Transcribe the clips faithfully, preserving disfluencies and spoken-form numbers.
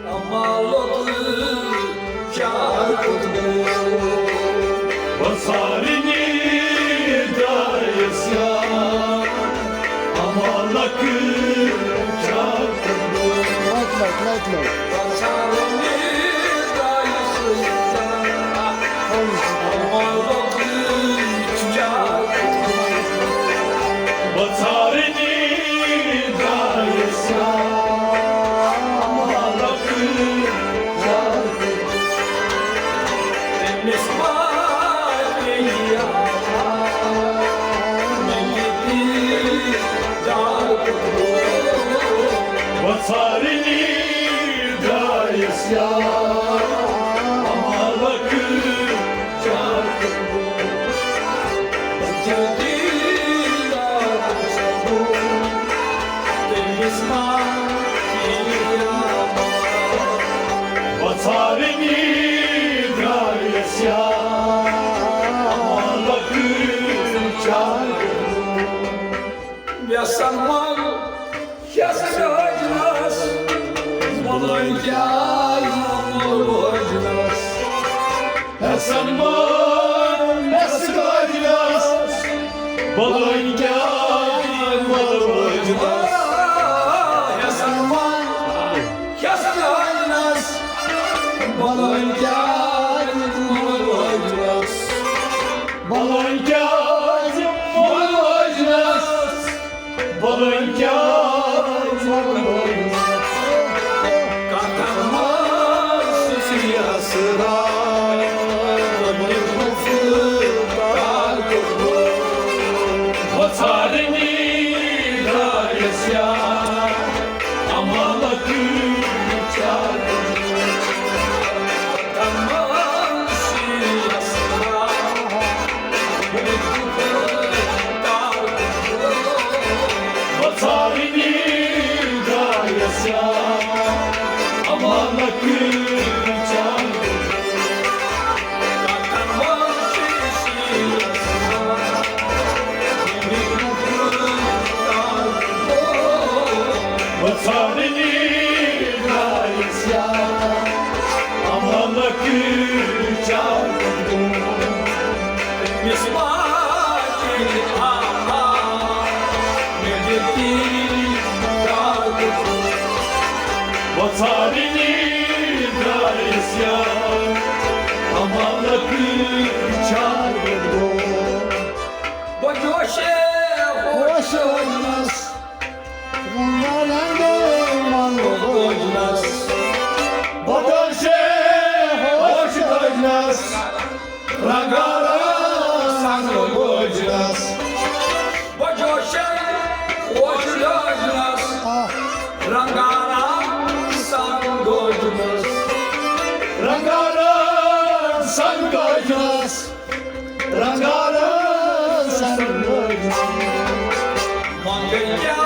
Amalok char kutbu. Vasarini dayasya. Amalok char kutbu. Light, light, light, light. Vasarini dayasya. Amalok char kutbu. Vasarini dayasya. Amalok char kutbu. Vasarini dayasya. Amalok char kutbu. Vasarini dayasya. Amalok char kutbu. Yasan mal, yasan hajnas, malon kya, malon hajnas. Hasan mal, hasan hajnas, malon kya, malon hajnas. Hasan mal, hasan hajnas, malon kya, malon hajnas. Malon kya, malon hajnas. Balon kya, balon. Katamas siyasra. Vasarini dayasya. Amalok char. Vasarini dayasya. Amalok char. Vasarini dayasya. Amalok char. Vasarini dayasya. Amalok char. Bajoshe hosh. Hosh. Rangarange mango gojnas. Badashe hosh gojnas. Rangarange mango gojnas. Bajoshe hosh gojnas. Ah. Rangarange mango gojnas. Rangarange mango gojnas. Rangarange sangai. Mangai kya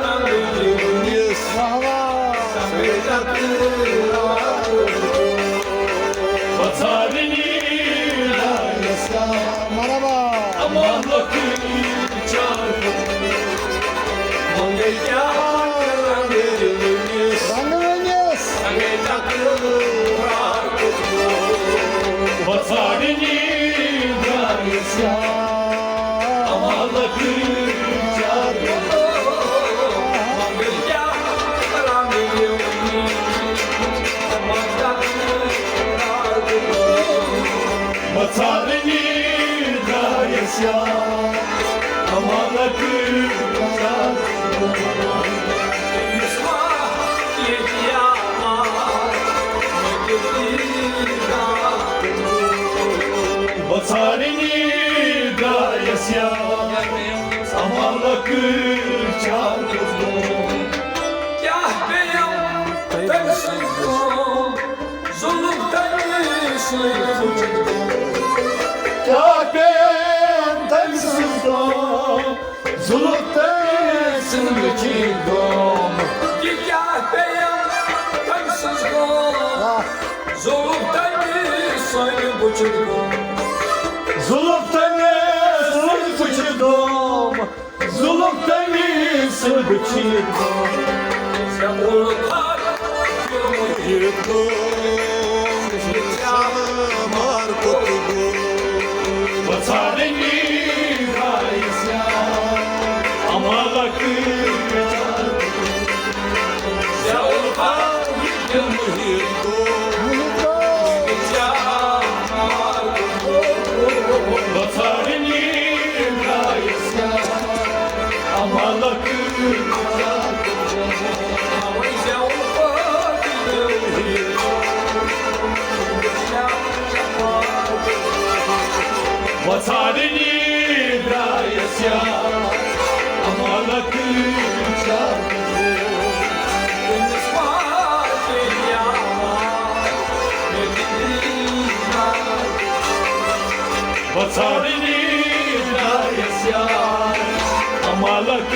rang yunis. Vah, vah. Sangai takra. Vasarini dayasya. Marhaba. Amalok char. Mangai kya rang yunis. Rang yunis. Sangai takra. Vasarini dayasya. Amalok char. Vasarini dayasya. Amalok char. Vasarini dayasya. Amalok char. Kya peyam tensum. Zuluk tensum. Kya peyam tensum. Zuluk tٔمۍ سٕنٛدۍ بٕتھِ گوم۔ یہِ کیٛاہ پیٚیَم تٔمۍ سٕنٛز گوم؟ آہ۔ ظُلُم تٔمۍ سٕنٛدۍ بٕتھِ گوم۔ ظُلُم تٔمۍ سٕنٛدۍ بٕتھِ گوم۔ ظُلُم تٔمۍ سٕنٛدۍ بٕتھِ گوم۔ وۄتھارنی درٛایس یا عملک ژےٚ الفت یہِ دِل محیط گوٚو۔ وۄتھارنی درٛایس یا عملک وۄتھارنی درٛایس یا عملک وۄتھارنی درٛایس یا عملک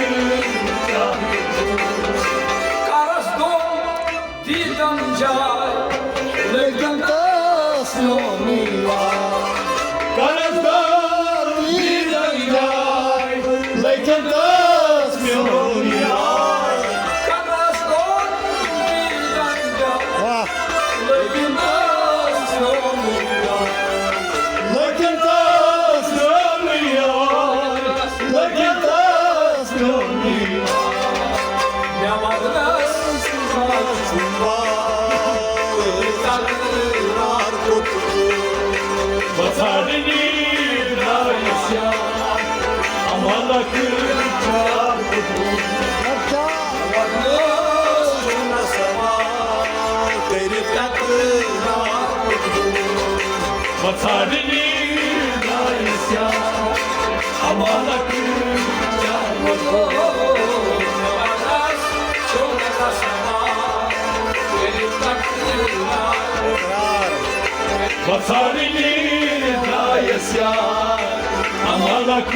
کرس دوٚپ دیٖدن جاے، لیکن تس میون یار۔ کرس دوٚپ دیٖدن جاے، لیکن تس میون یار۔ کرس دوٚپ دیٖدن جاے، واہ۔ لیکن تس میون یار۔ لیکن تس میون یار۔ لیکن تس میون یار۔ مےٚ وَنس وۄتھارنی درٛایس یا عملک وَنس چھُنہٕ سوال کٔرِتھ تقرار۔ وۄتھارنی درٛایس یا عملک وۄتھارنی درٛایس یا عملک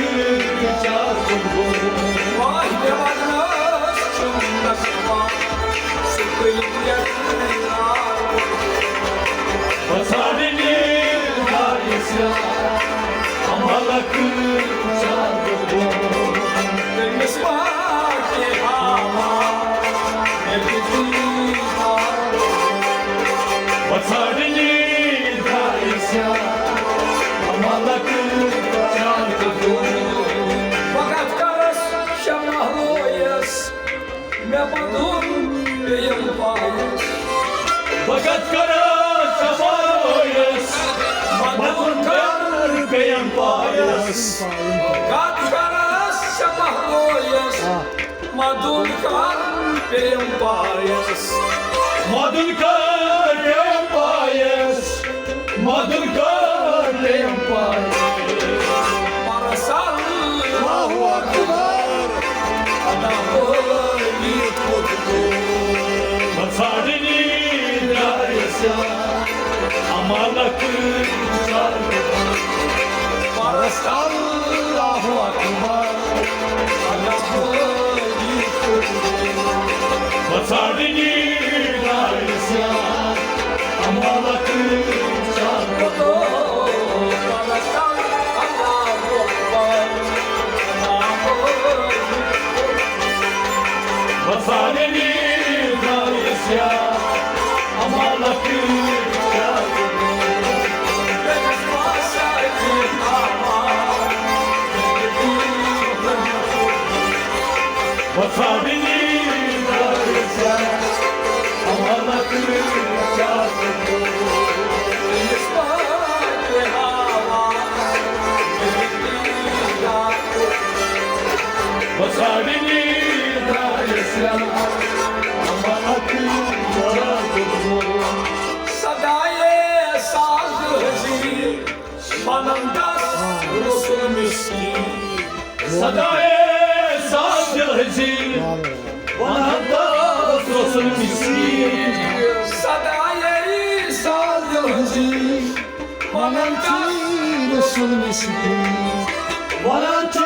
وۄتھارنی درٛایس یا عملک تٔمِس ما کینٛہہ ہاوان مےٚ تہِ دیٖدار۔ وۄتھارنی درٛایس یا عملک چاند گوٚو۔ بہٕ کتھ کرس شمع رویس، مےٚ پنُن پیٚیِم پایس۔ بہٕ کتھ کرس شمع رویس، مدُن کر پیٚیِم پایس۔ کتھ کرس شمع رویس، مدُن کر پیٚیِم پایس۔ مدُن کر پیٚیِم پایس۔ مدُن کر پیٚیِم پایس۔ پرس اللہ اکبر۔ ادا ہولی خود کو۔ وۄتھارنی درٛایس یا عملک پرس اللہ اکبر۔ وۄتھارنی درٛایس یا عملک وۄتھارنی درٛایس یا عملک وۄتھارنی درٛایس یا عملک وۄتھارنی درٛایس یا عملک سدایے ساز حزین، ونان دس رسول مسکین۔ سدایے ساز دل حزین، ونان دس رسول مسکین۔ سدایے ساز دل حزین، ونان دس رسول مسکین۔ ونان دس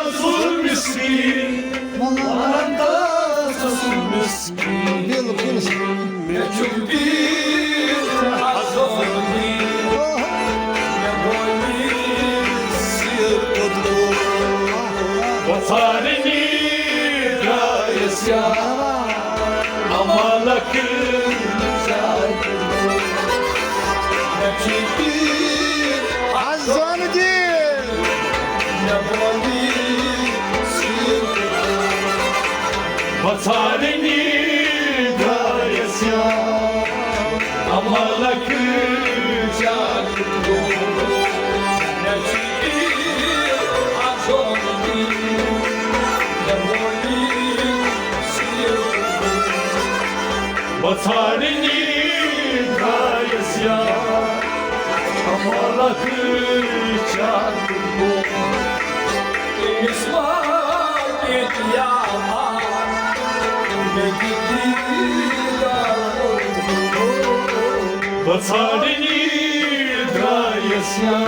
رسول مسکین، ونان دس رسول مسکین۔ بالکل۔ مےٚ چھُ پیٖر عزٲبی، مےٚ گوٚو یہِ سیٖر قطبو۔ وۄتھارنی درٛایس یا ازان الدین۔ بہٕ ژھانٛڈنہِ درٛایس یا عملک چاک۔ بہٕ ژھانٛڈنہِ درٛایس یا عملک چاک۔ أمِس ما پیٚیہِ یاد مےٚ یہِ دیٖدار۔ بہٕ ژھانٛڈنہِ درٛایس یا